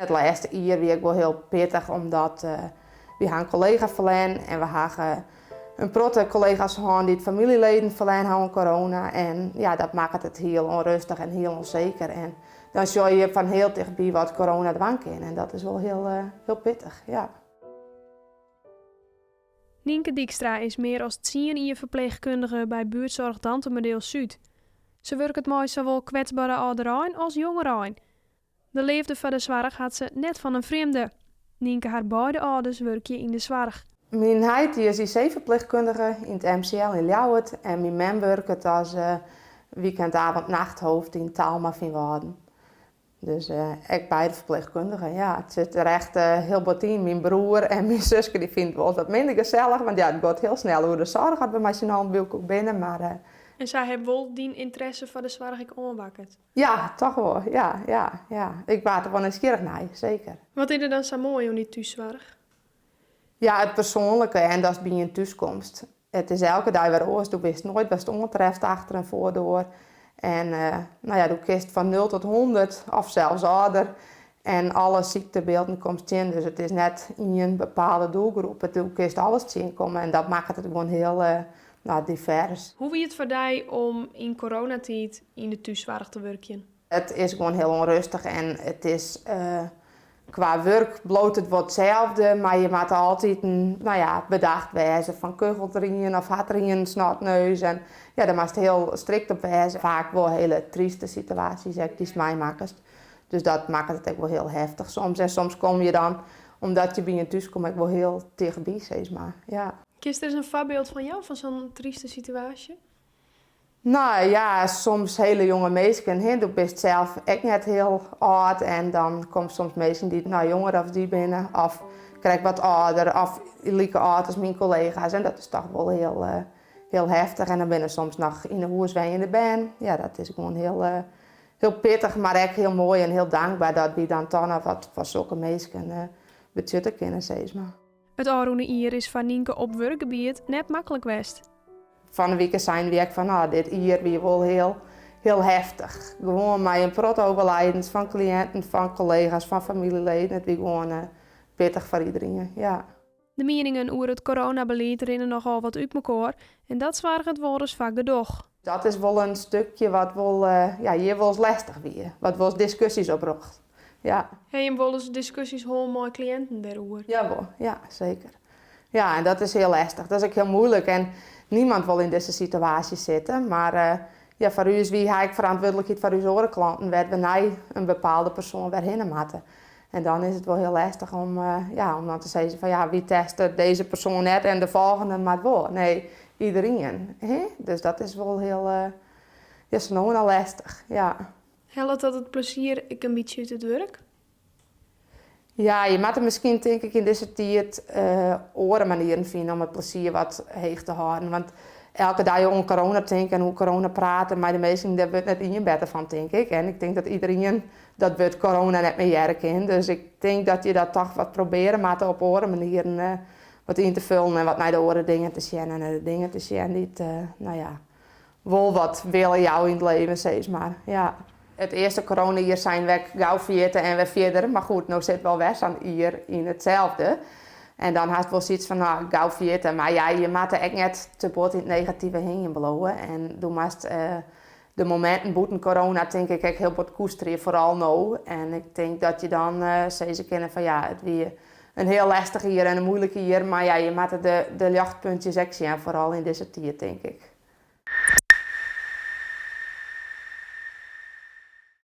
It lêste jier wie ek wol hiel pittich omdat wy ha in kollega ferlern en we ha in protte kollega's hân dy't famyljeleden ferlern ha oan corona en ja, dat makket it hiel ûnrêstich en hiel ûnseker en dan sjogge je fan hiel tichtby wat corona dwaan kin en dat is wol hiel, hiel pittich, ja. Nynke Dykstra is mear as 10 jier ferpleechkundige by Buurtzorg Dantumadiel Súd. Se wurket mei sawol kwetsbere âlderein as jongerein. De leafde foar de soarch hat se net fan in frjemde. Nynke har beide âlders wurkje yn de soarch. Myn heit is IC-ferpleechkundige yn it MCL yn Ljouwert en myn mem wurket as weekendavond-nachthoofd yn Talma Feanwâlden. Dus ek beide ferpleechkundigen, ja. It sit der echt hiel bot yn. Myn broer en myn suske dy fine it wolris wat minder gesellich, want ja, it giet hiel snel oer de soarch as we mei syn allen by elkoar binne, mar... En sy ha wol dyn ynteresse foar de soarch ek oanwakkerd? Ja, toch wol. Ja. Ik waard der wol nijsgjirrich nei, seker. Wat is der dan sa moai oan dy thússoarch? Ja, it persoanlike en datst by ien thúskomst. It is elke dei wer oars. Do witst noait watst oantrefst achter in foardoar. En no ja, do kinst fan 0 tot 100 of sels âlder en alle syktebylden komst tsjin. Dus it is net ien bepaalde doelgroep. Do kinst alles tsjinkomme en dat makket it gewoan hiel, no, divers. Hoe wie it foar dy om yn coronatiid yn de thússoarch te wurkjen? It is gewoan hiel ûnrêstich en it is kwa wurk bliuwt it wol itselde, mar je moatte altyd, no ja, bedacht wêze fan kuchelet der ien of hat der ien in snotneus en ja, dêr moatst hiel strikt op wêze. Faak wol hiele tryste situaasjes ek dy'tst meimakkest. Dus dat makket it ek wol hiel heftich soms. En soms komme je dan, omdat je by ien thús komme, ek wol hiel tichtby, sis mar. Ja. Kinst der ris in foarbyld fan jaan fan sa'n tryste situaasje? No ja, soms hiele jonge minsken. Hè. Do bist sels ek net hiel âld en dan komme soms minsken dy't, no, jonger as dy binne of krekt wat âlder of like âld as myn kollega's. En dat is toch wol hiel, hiel heftich. En dan binne der soms noch yn 'e hûs wenjende bern. Ja, dat is gewoan hiel, hiel pittich, mar ek hiel moai en hiel dankber dat wy dan toch noch wat foar sokke minsken betsjutte kinne, sis mar. It ôfrûne jier is foar Nynke op wurkgebiet net maklik west. Fan 'e wike seine wy ek fan, no, dit jier wie wol hiel, hiel heftich. Gewoan mei in protte overlijdens fan kliïnten, fan kollega's, fan famyljeleden. It wie gewoan pittich foar iderien, ja. De mieningen oer it coronabelied rinne nochal wat út mekoar en dat soarget wolris foar gedoch. Dat is wol in stikje wat wol, ja, hjir wolris lestich wie, wat wolris diskusjes opropt. Ja. Ha jim wolris diskusjes hân mei kliïnten dêroer? Jawol, ja, seker. Ja, en dat is hiel lestich. Dat is ek hiel muoilik en niemand wol yn dizze situaasje sitte. Mar ja, foar ús, wy ha ek ferantwurdlikheid foar ús oare klanten, wêr't we nei in bepaalde persoan wer hinne moatte. En dan is it wol hiel lestich om, ja, om dan te sizzen fan ja, wy teste dizze persoan net en de folgjende moat wol. Nee, iderien. Hè? Dus dat is wol hiel, ja, sa no en dan lestich, ja. Hellet dat it plezier ek in bytsje út it wurk? Ja, je moatte miskien tink ik yn dizze tiid oare manieren fine om it plezier wat heech te hâlden. Want elke dei oan corona tinke en oer corona prate mei de minsken, dêr wurdt net ien better fan, tink ik. En ik tink dat iderien dat wurd corona net mear hearre kin. Dus ik tink dat je dat toch wat probearje moatte op oare manieren wat yn te fullen en wat nei de oare dingen te sjen en nei de dingen te sjen dy't, no ja, wol wat wille jouwe yn it leven, sis mar. Ja. It earste coronajier seine we ek gau ferjitte en wer fierder. Mar goed, no sit wol wer sa'n jier yn itselde. En dan hast wol sayts fan, no, gau ferjitte. Mar ja, je moatte ek net te bot yn it negative hingjen bliuwe. En do moatst de mominten bûten corona tink ik ek hiel bot koesterje, foaral no. En ik tink dat je dan sizze kinne fan ja, it wie in hiel lestich jier en in muoilik jier. Mar ja, je moatte de ljochtpuntsjes ek sjen, foaral yn dizze tiid, tink ik.